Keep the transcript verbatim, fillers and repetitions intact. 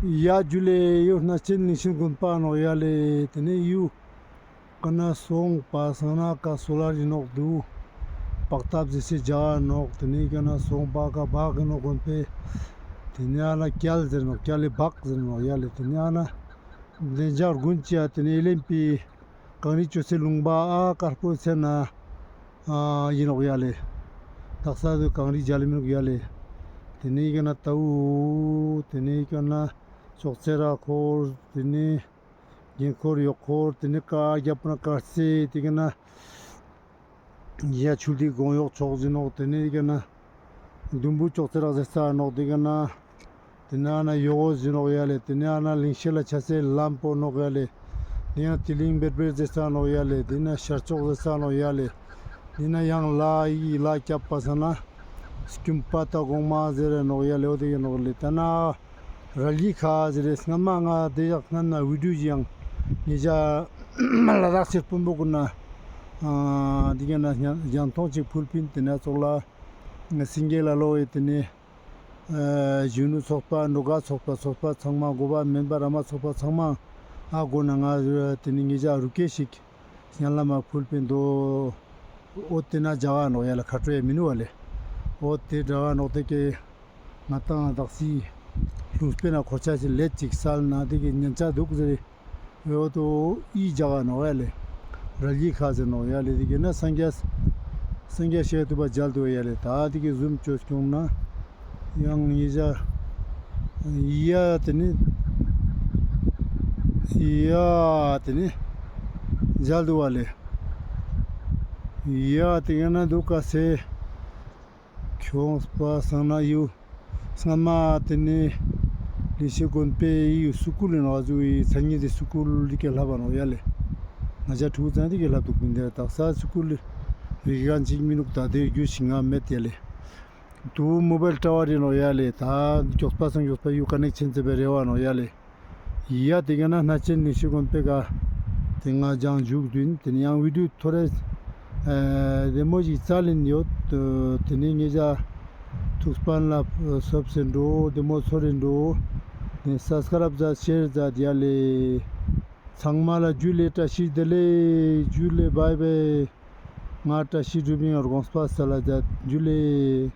ཡ་ཇུ་ལེ། ཡུ་ན་ཆེན་ནི་ཤིན་གུན་པ་ནོག་ཡ་ལེ། ཏེ་ནེ་ཡུ་ཀ་ན་སོང་པ་སང་ན་ཀ་སོ་ལ་རི་ནོག་དུ་པག་ཏབ་ཟེར་སེ་ཇ་ནོག། ཏེ་ནེ་ཀ་ན་སོང་པ་ཀ་བག་གི་ནོག་གོན་པེ། ཏེ་ནེ་ཨ་ན་ཀྱལ་ཟེར་ནོག། ཀྱལ་ལི་བག་ཟེར་ནོག་ཡ་ལེ། ཏེ་ནེ་ཨ་ན་ལེན་ཇག་གུན་ཅི་ཡ་ཏེ་ནེ་ཨེ་ལེན་པི་གངས་རི་ཅོ་སེ་ལུང་པ་ཨ་དཀར་པོ་ཚེ་ན་ཨ་ཨིན་ནོག་ཡ་ལེ། དག་ས་དུ་གངས་རི་ཇལ་མི་ནུག་ཡ་ལེ། ཏེ་ནེ་ཀ་ན་ཏའུ་ཏེ་ནེ་ཀ་ན་ཅོག་ཙེ་ར་འཁོར་ཏེ་ནེ་རྒྱན་འཁོར་ཡོག་འཁོར་ཏེ་ནེ་ཀ་རྒྱབ་ན་དཀར་རྩེ་ཏེ་ཀ་ན་ཡ་ཆུལ་ཏི་གོང་ཡོག་ཕྱོགས་ཟེར་ནོག། ཏེ་ནེ་ཀ་ན་དུམ་བུ་ཅོག་ཙེ་ར་ཟེར་ས་ནོག། ཏེ་ཀ་ན་ཏེ་ནེ་ཨ་ན་ཡོ་གོ་ཟེར་ནོག་ཡ་ལེ། ཏེ་ནེ་ཨ་ན་ལིང་ཤེད་ལ་ཆ་སེ་ལམ་པོ་ནོག་ཡ་ལེ། ཏེ་ནེ་ཏི་ལིང་བེར་བེར་ཟེར་ས་ནོག་ཡ་ལེ། ཏེ་ནེ་ཤར་ཕྱོགས་ཟེར་ས་ནོག་ཡ་ལེ། ཏེ་ནེ་ཡང་ལ་ཡི་ལ་སྐྱབས་པ་ས་ན་སྐྱུམ་པ་ཏ་གོང་མ་ཟེར་ར་ནོག་ཡ་ལེ། འོ་ཏེ་ཡ་ནོག་ལེ། ཏ་ན་རལ་ཡི་ཁ་ཟེར་རེ་སྔན་མ་ང་ཏེ་ཡག་སྔན་ན་བི་ཌིའོ་ཞིག་ཡང་ཉེ་ཞ་ལ་དྭགས་སི་སྤུན་པོ་གུན་ན་ཨ་ཏེ་ཀ་ན་ཡང་ཐོང་ཅིག་ཕུལ་པིན། ཏེ་ན་ཙོགས་ལ་སེང་གེ་ལ་ལོ་ཡི་ཏེ་ནེ་ཨ་གཞོན་ནུ་ཚོགས་པ་འགྲོ་ཁ་ཚོགས་པ་ཚོགས་པ་ཚང་མ་འགོ་པ་མེམ་བར་ར་མ་ཚོགས་པ་ཚང་མ་ཨ་གོ་ན་ང་ཏེ་ནེ་ཉེ་ཞ་རུ་ཀེ་ཞིག་སྙན་ལ་མ་ཕུལ་པིན་དོ། འོ་ཏེ་ན་ཇ་ག་ནོག་ཡ་ལ་ཁ་ཏྲོ་ཡ་མི་ནུག་བ་ལེ། འོ་ཏེ་ཇ་ག་ནོག་ཏེ་ཀེ་ང་ཏང་དག་སི་ལུང་སྤེ་ན་ཁོ་ཆ་སི་ལེ་ཅིག་སལ་ན་ཏེ་ཀེ་ཉན་ཆ་དུག་ཟེར་རེ། འོ་ཏོ་ཨི་ཇ་ག་ནོག་ཡ་ལེ། རལ་ཡི་ཁ་ཟེར་ནོག་ཡ་ལེ། ཏེ་ཀེ་ན་སངས་རྒྱས་སངས་རྒྱས་ཤེས་ཐུབ་པ་མཇལ་དུག་ཡ་ལེ། ཏ་ཏེ་ཀེ་ཟུམ་ཅོས་ཁྱོང་ན་ཡང་ཉེ་ཞ་ཡ་ཏེ་ནེ་ཡ་ཏེ་ནེ་མཇལ་དུག་བ་ལེ། ཡ་ཏེ་ཀ་ན་དུག་ག་སེ་ཁྱོངས་པ་སང་ན་ཡུ་སྔན་མ་ཏེ་ནེ་ལི་ཤི་དགོན་པའི་ཡུ་སུ་ཀུལ་ལི་ནོག་ཨ་ཟུག་ཡི་མཚན་ཉིད་དི་སུ་ཀུལ་ལི་ཀེ་ལྷབ་བ་ནོག་ཡ་ལེ། ང་ཞ་ཕྲུ་གུ་ཙང་ཏེ་ཀེ་ལྷབ་དུག་པིན། ཏེ་དག་ས་སུ་ཀུལ་ལི་རིག་གན་ཅིག་མི་ནུག། ཏ་ཏེ་རྒྱུ་ཞིག་ང་མེད་ཡ་ལེ། ཏུ་མོ་བལ་ཊ་ཝར་རི་ནོག་ཡ་ལེ། ཏ་གྱོགས་པ་སང་གྱོགས་པ་ཡུ་ཀ་ནེག་ཤན་ཙེ་བེ་རེ་བ་ནོག་ཡ་ལེ། ཡ་ཏེ་ཀ་ན་ན་ཆེན་ནི་ཤི་གོན་པེ་ཀ་ཏེ་ང་ཇང་ཇུག་དུན། ཏེ་ནེ་ཡང་བི་ཌིའོ་ཐོ་རེ་ཨ་དེ་མོ་ཞིག་ཙལ་ལིན་ཡོད། ཏེ་ནེ་ཉེ་ཞ་ཐུགས་པ་ལ་སོབ་སེ་འགྲོ་དེ་མོ་ཚོར་རིན་འགྲོ། ཏེ་སབ་སི་ཀ་རབ་ཛད་ཤེར་ཛད་ཡ་ལེ། ཚང་མ་ལ་ཇུ་ལེ་བཀྲ་ཤིས་བདེ་ལེགས་ཇུ་ལེ་བའི་བའི། ང་བཀྲ་ཤིས་གྲུབ་ཡིན་དགོངས་པ་སལ་ལ་ཛད་ཇུ་ལེ།